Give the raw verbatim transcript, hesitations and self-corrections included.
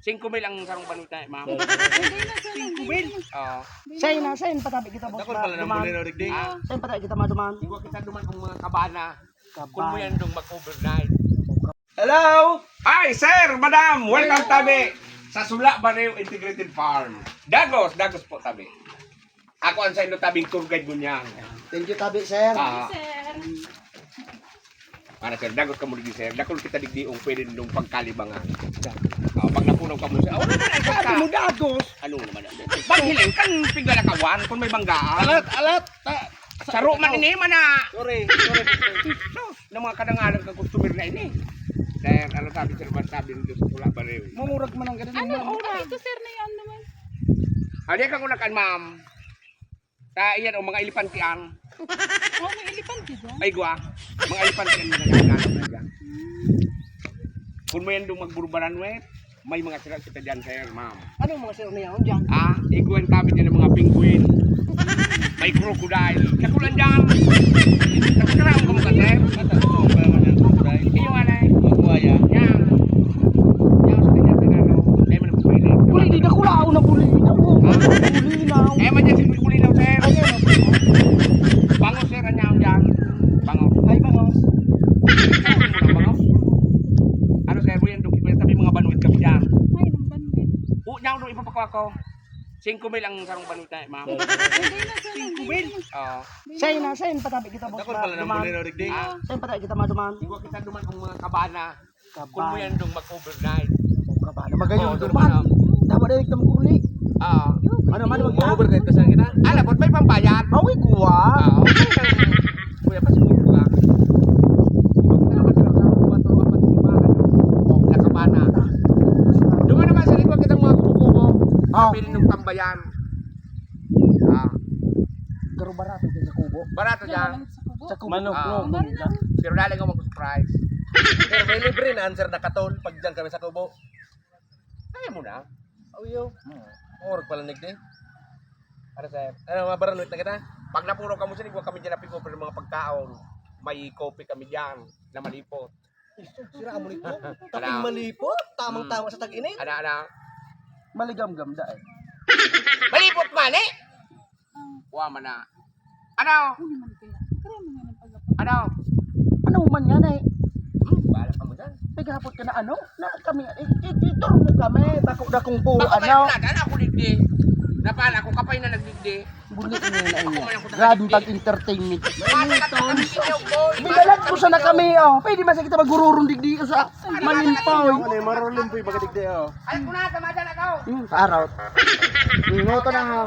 Singko mil ang sarong banwit na, ma'am. Hindi na, sir. Singko mil? Oo. Hindi na. Sa'yo na, sa'yo, patabi kita, boss. Dakol pala ng duman. Bulinaw, digdi. Ah. Sa'yo, patabi kita, maduman. Igwa kita duman kung mga kabana. Kabana. Kung mo yan dong mag-overnight. Hello! Hi, sir, madam! Welcome, tabi, sa Sula Barrio Integrated Farm. Dagos, dagos po, tabi. Ako ang sa inyo tabing tour guide mo niyan. Thank you, tabi, sir. Ah. Sir. Para, sir, dagos ka mo digdi, sir. Dakul kita digdi ang pwede nung pagkalibangan. Oh, pag napunaw ka mo, sir. Oh, ano na, sir? Ate mo, dagos. Ano naman? Paghiling kan piglalakawan kung may banggaan. Alat, alat. Ta- Saro man ini, man, ah. Sorry, sorry. Sus, ng mga kadangalan kang customer na ini. Sir, ano sabi, sir, man sabi nito sa Sula Barrio? Murag man ang ganun, Ano, ma'am. Ora? Ito, sir, na yan naman. Hali ka ko na kan ma'am. Ta, iyan, o, mga elepante ang. Oh, may elepante dyan? Ay, gwa. Mga elepante ang mga nagkakalat na dyan. Kung mo yan doon magburbaran, we, may mga sira kita dyan, sir, ma'am. Anong mga sira na yan dyan? Ah, iguan kami dyan ng mga penguin. May crocodile. Kakulan dyan. Nakakaraon ka mo ka, sir? Ata, ito, ang mga mga crocodile. Iyo, anay. Mga buhaya. Yan. Yan, sa kanya, sir, ano? Ay, man ang pwede. Uli, di na kulaon na uli na po. Ha? Uli na. Eh, man dyan, si Uli na, sir. Ayan, okay. Bangos, sir, ang yaon dyan. Bangos. Ay, bangos. Ano, sir, mo yan, Duki, may tabi mga banwit kami dyan. Ay, ng banwit. O, yaon, doon, ipapako ako. Singko mil ang sarong banwit na, ma'am. Hindi na, sir. Singko mil? Oo. Sa'yo na, sa'yo, patabi kita, boss. Dakol pala ng duman. Bulinaw, digdi. Ah. Sa'yo, patabi kita, maduman. Igwa kita duman kung mga kabana. Kung mo Kabana. Yan dong mag-overnight. Oh, kabana. Magayon Oo, duman. Duman. Dapat direct na mag-uli. Ah. Ano man, mag-overnight ka sa kita? Ala, ba't may pambayad? Awi, kuwa. Ah, okay lang. Kuya, pa siguro ka. Ibang ka naman sila, sa mga turo, apat, lima, ano? Oh, nakabana. Duman naman sa likod kitang mga kubo-kubo. Ah. Pwede nung tambayan. Ah. Pero barato dyan sa kubo. Barato dyan. Sa kubo. Sa kubo. Manok, Ah. no? Manok. Pero laling ako mag-surprise. Pero may libre na answer na katol pag dyan kami sa kubo. Kaya mo na. Aw, yo. Hmm. Orog pala, nigdi. Ano, sir? Ano, mabaranwit na kita? Pag napuro ka mo siya, igwa kami dyan na pick-up ng mga pagkaon. May coffee kami dyan na malipot. Sira mo nito. Ano? Kaping malipot. Tamang-tama Hmm. sa tag-init. Ano, ano? Maligamgam, da, eh. Malipot man, eh! Kuha man na. Ano? Ano man kaya? Kaya mo nga ng pag- Ano? Ano man yan, eh? Hmm, bahala ka mo dyan. Naghapot ka na ano? Na kami, i-, i-, i-tour mo kami. Bako na kung po, Bako ano? May nagdaan ako digdi. Napala ko, kapay na nagdigdi. Bulit mo na Ako inyo. man ang Grabe pag-entertainment. Matatak na kami inyo, boy. Bidalag ko sana kami, oh. Pwede man sa kita magururong digdi sa Manimpaw. Ano yung marulong po yung pagkadigdi, oh? Ay, kuna, tama dyan ako. Hmm, araw. Minuto na, oh.